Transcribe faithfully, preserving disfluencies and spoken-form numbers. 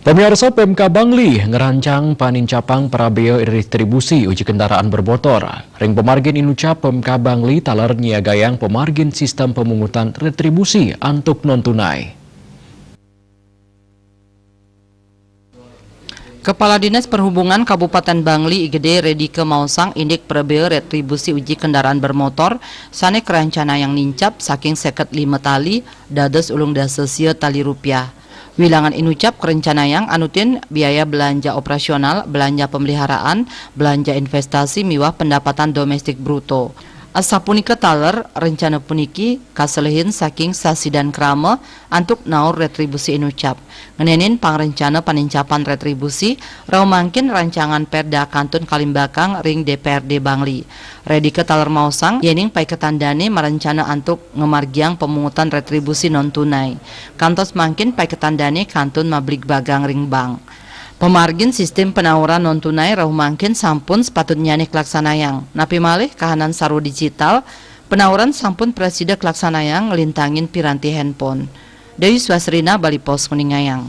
Pemirsa, Pemkab Bangli ngerancang panincapang parabea retribusi uji kendaraan bermotor. Ring pamargin inucap, Pemkab Bangli taler nyiagayang pamargin sistem pemungutan retribusi antuk non tunai. Kepala Dinas Perhubungan Kabupaten Bangli I G D Redike maosang indik parabea retribusi uji kendaraan bermotor sane karencanayang nincap saking seket lima tali dados ulung dasa sia tali rupiah. Wilangan inucap karencanayang anutin biaya belanja operasional, belanja pemeliharaan, belanja investasi miwah pendapatan domestik bruto. Asapunika taler, rencana puniki kaselehin saking sasidan krama antuk naur retribusi inucap. Ngenenin pangrencana panincapan retribusi, rauh mangkin rancangan perda kantun kalimbakang ring D P R D Bangli. Redike taler maosang, yening paiketan dane marencana antuk ngamargiang pemungutan retribusi non tunai. Kantos mangkin paiketan dane kantun mabligbagang ring bank. Pamargin sistem penauran non tunai rauh mangkin sampun sepatutnyane kalaksanayang. Napi malih kahanan sarwa digital, penauran sampun prasida kalaksanayang nglintangin piranti handphone. Dewi Swasrina, Bali Post, nguningayang.